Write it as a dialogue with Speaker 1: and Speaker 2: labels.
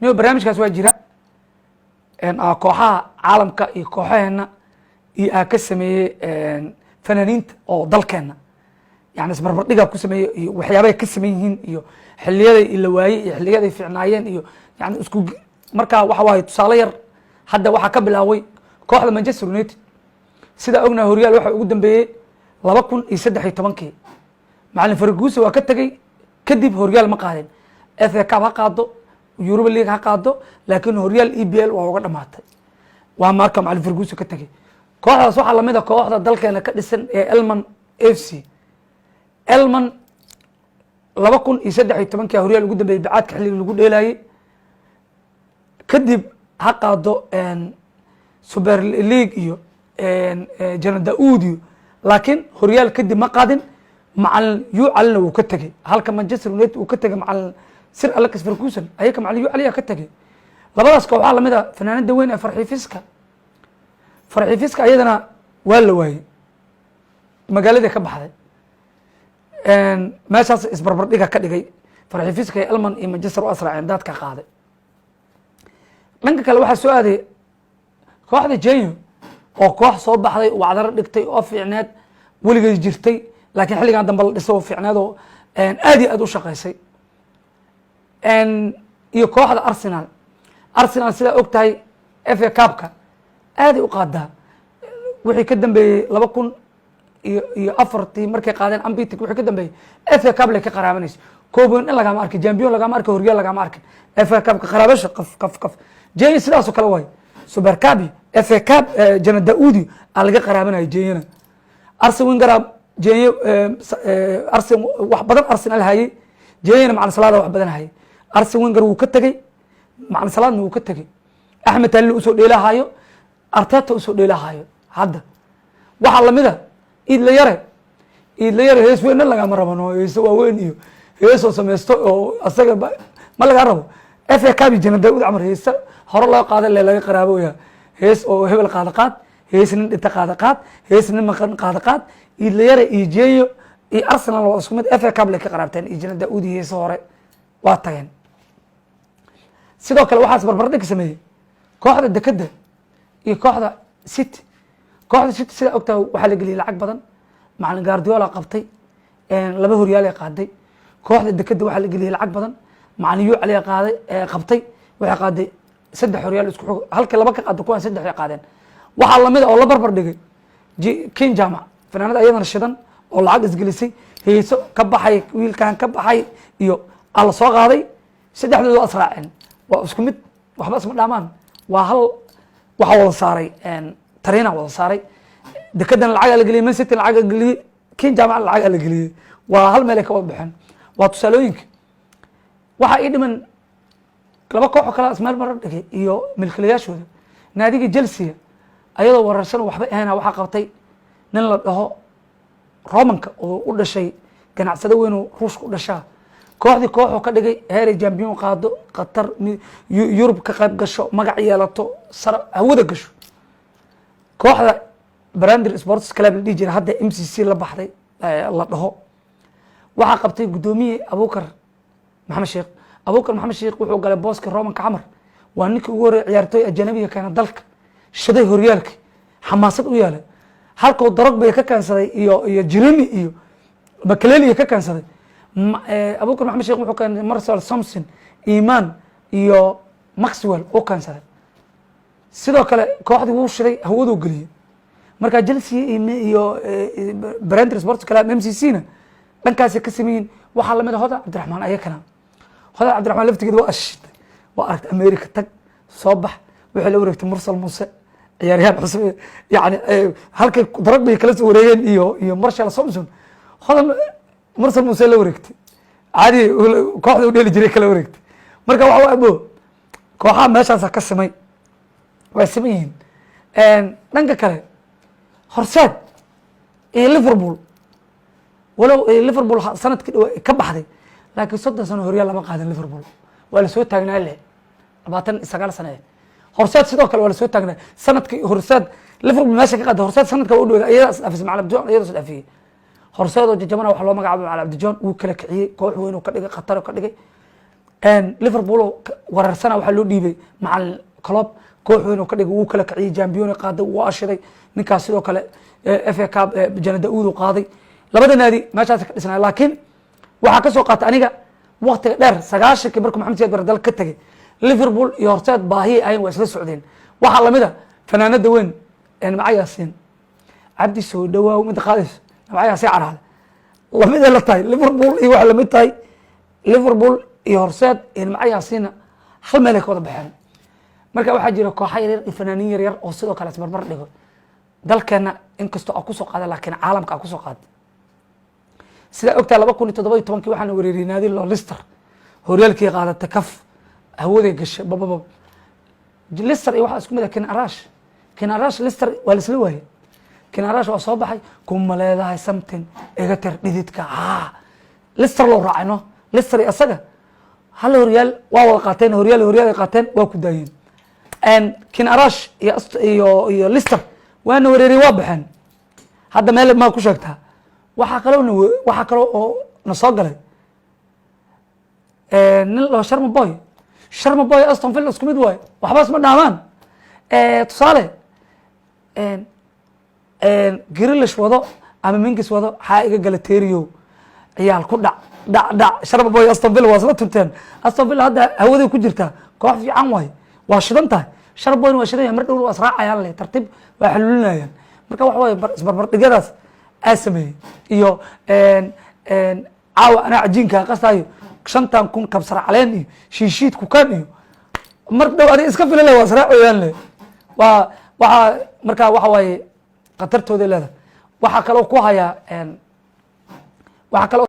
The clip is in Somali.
Speaker 1: Niyo, barnaamijkaas waa jira. Kooxaha caalamka iyo kooxaheena iyo aa ka sameeyey fanaaniinta oo dalkeena, yani isbarbardhigaa ku sameeyey iyo waxyaabahay ka sameyn yihiin iyo xiliyaday la waayey iyo xiliyaday fiicnaayeen iyo yani isku. Marka waxa waaye, tusaale yar, hadda waxaa ka bilaaway kooxda Manchester United. Sidaa ognahay, horyaal waxa ugu dambeeyey 2013-kii. Macalin Ferguson waa ka tegey kadib, horyaal ma qaadin. FA Cup ha qaado, Europa League ha qaado, laakiin horyaal EPL waa uga dhamaatay. Waa marka macalin Ferguson ka tegey. Kooxdaas waxaa lamid a kooxda dalkeena ka dhisan ee Elman FC. Elman 2013-kii horyaal ugu dambeeyey, bacaadka xilliga lagu dheelayey. Kadib ha qaado Super League iyo Jana Daud iyo, laakiin horyaal kadib ma qaadin. Macalin Yucalina wuu ka tegey, halka Manchester United uu ka tegey macalin Sir Alex Ferguson. Ayaka macalin Yucaliya ka tegey. Labadaas koox waxaa lamid a fanaanada weyn ee Farxifiska. Farxifiska ayadana waa la waayey, magaaladii ka baxday. Meeshaas isbarbardhiga ka dhigay Farxifiska iyo Elman iyo Manchester u asraaceen, daadka qaaday. Dhanka kale waxaa soo aaday kooxda Jenyo, oo koox soo baxday, wacdaro dhigtay oo fiicneed, weligay jirtay, laakiin xilligan dambe la dhisay oo fiicneed oo aad iyo aad u shaqaysay, iyo kooxda Arsenal. Arsenal sidaa og tahay FA Cupka aaday u qaadaa. Wixii ka dambeeyey laba kun iyo afartii markay qaadeen unbeaten, wixii ka dambeeyey FA Cup lay ka qaraabanayso. Koob weyn in lagama arkin, champion lagama arkin, horyaal lagama arkin, FA Cupka qaraabasha qaf qaf qaf. Jenyo sidaasoo kale waay, Super Cup, FA Cup, Jana Daudi aa laga qaraabanaya Jenyana. Arsene Wenger Jenyo, Arsen wax badan Arsenal hayay, Jenyana macalin Salaada wax badan hayay. Arsene Wenger wuu ka tegey, macalin Salaadna wuu ka tegey. Axmed Talili usoo dheelahayo, Arteta usoo dheelahayo. Hadda waxaa lamida Iidla Yare. Iidla Yare hees weynna lagama rabano, heeso waaweyn iyo heesoo sameysto oo asaga ma laga rabo. FA Cup Jana Daud camar heesa hore loo qaada le laga qaraaboya. Hees oo hebel qaada qaad, hees nin dhinta qaada qaad, hees nin maqan qaada qaad. Iidla Yare iyo Jeeyo iyo Arsenal waa isku mid, FA Cup lay ka qaraabteen iyo Jana Daud iyo heese hore waa tageen. Sidoo kale waxaas barbardhig sameeyey kooxda Dekeda iyo kooxda City. Kooxda City sidaa ogtahay waxaa la geliyey lacag badan, macalin Guardiola qabtay, laba horyaalay qaaday. Kooxda Dekeda waxaa la geliyey lacag badan, macalin Yucaliya qaaday, qabtay, waxay qaaday saddex horyaal isku xog. Halkii laba ka qaado, kuwaan saddex ay qaadeen. Waxaa lamid a oo la barbar dhigay Kin Jaamac, fanaanad ayadana shidan oo lacag isgelisay, heeso ka baxay, wiilkan ka baxay iyo aa la soo qaaday. Saddexdooda waa israaceen, waa isku mid, waxba isma dhaamaan. Waa hal waxaa wada saaray, tariina wada saaray. Dekedan lacagaa la geliyey, Man City lacagaa geliyey, Kin Jaamac lacagaa la geliyey, waa hal meel ay ka wada baxeen. Waa tusaalooyinka. Waxaa ii dhiman laba koox oo kale ismeel marar dhigay iyo milkiilayaashooda. Naadiga Chelsea ayadoo wararsan waxba ahayna, waxaa qabtay nin la dhaho Romanka oo u dhashay ganacsado weyn oo Ruushka u dhashaa. Kooxdii kooxuu ka dhigay heeray champion qaado, qatar Yurub ka qayb gasho, magac yeelato, sar hawada gasho. Kooxda Brander Sports Club la dhihi jira, hadda MCC la baxday la dhaho, waxaa qabtay guddoomiye Abuukar Maxamed Sheekh. Abuukar Maxamed Sheekh wuxuu galay booska Romanka camar. Waa ninkii ugu horreeyay ciyaartooy ajanabiga keena dalka, shiday horyaalka, xamaasad u yeelay. Halkuu Drogba ka keensaday iyo Jeremy iyo Makelele ka keensaday, Abuukar Maxamed Sheekh wuxuu keenay Marcel Somson, Iman iyo Maxwell uu keensaday. Sidoo kale kooxdii wuu shiday, hawaduu geliyey. Marka Chelsea iyo Brander Sports Club MCC na dhankaasay ka sameeyiin. Waxaa lamid a Hodan Cabdiraxmaan. Ayakana Hodan Cabdiraxmaan laftigeeda waa ashitay, waa aragtay. America tag, soo bax, waxay la wareegtay Mursal Muuse, ciyaaryahan cusub. Yani halkay Drogbay kala soo wareegeen iyo Marshall Somson, Hodan Mursal Muuse la wareegtay, caadi kooxda u dheeli jiray kala wareegtay. Marka waxa waa abo kooxaha meeshaasa ka simay, waa siman yihiin. Dhanka kale Horseed iyo Liverpool, walow Liverpool sanadkii dhawa ka baxday, laakiin 30 sano horyaal lama qaadin. Liverpool waa lasoo taagnaa leh 29 sane. Horseed sidoo kale waa lasoo taagnaa. Sanadkii Horseed Liverpool meesha ka qaada, Horseed sanadka waa u dhowda, iyadaas dhaafisay. Macalin Abdijoon iyadaas dhaafiyey. Horseed oo jajabana waxaa loo magacaabay Macalin Abdijoon, wuu kala kiciyey, koox weyn uu ka dhigay, khatar ka dhigay. Liverpool oo Wareersana waxaa loo dhiibay macalin Klopp, koox weyn oo ka dhigay, wuu kala kaciyey, champion qaaday, wuu ashiday ninkaas. Sidoo kale FA Cup Jana Daud uu qaaday. Labada naadi meeshaas ka dhisnaa, laakiin waxaa ka soo qaatay aniga waktiga dheer 90-kii markuu Maxamed Siyaad Barre dalka ka tegay, Liverpool iyo Horseed baahiya ahayn, waa isla socdeen. Waxaa lamida fanaanada weyn Nimco Yaasiin Cabdi, soo dhawaaw, midda qaadayso Nimco Yaasiin Caraale lamid ay la tahay. Liverpool iyo waxay lamid tahay, Liverpool iyo Horseed iyo Nimco Yaasiinna hal meel ay ka wada baxeen. Marka waxaa jira kooxa yaryar iyo fanaaniin yaryar oo sidoo kale isbarbar dhigo dalkeena, inkastoo a kusoo qaada, laakiin caalamka a kusoo qaada. Sidaa ogtaa, 2017-kii waxaana wareeriyey naadi loo Leicester, horyaalkii qaadatay, kaf hawooday gashay bababab. Leicester iyo waxaa isku mid ah Ken Arash. Ken Arash Leicester waa la isla waayey. Ken Arash waa soo baxay, kuma leedahay something iga tir dhididka ha Leicester loo raacay. No, Leicester iyo asaga hal horyaal waa wada qaateen, horyaal horyaal ay qaateen, waa ku daayeen. Ken Arash iyo Leicester waana wareeriyey, waa baxeen. Hadda meel maa ku sheegtaa? Waxaa kaloo oo na soo galay nin loo Sharma Boy. Sharma Boy, Aston Villa isku mid waayo, waxbaas ma dhaamaan. Tusaale, Grealish wado ama Mings wado, xaa iga gala teriyo ciyaal ku dhac dhac dhac. Sharma Boy, Aston Villa waa isla tunteen. Aston Villa hadda hawaday ku jirtaa, koox fiican waayo, waa shidan tahay. Sharma Boyna waa shidan yahay, mar dhowna waa israacayaan le, tartiib waa xaluulinayaan. Marka waxa waaye isbarbardhigyadaas aa sameeyey iyo caawa anaa cajiinka qastaayo 5000 kabsar caleen iyo shiishiid kukaan iyo mar dhow adiga iska filale, waa israacayaan le. Waa waxaa marka waxa waaye khatartooday leedahay. Waxaa kaloo ku hayaa, waxaa kaloo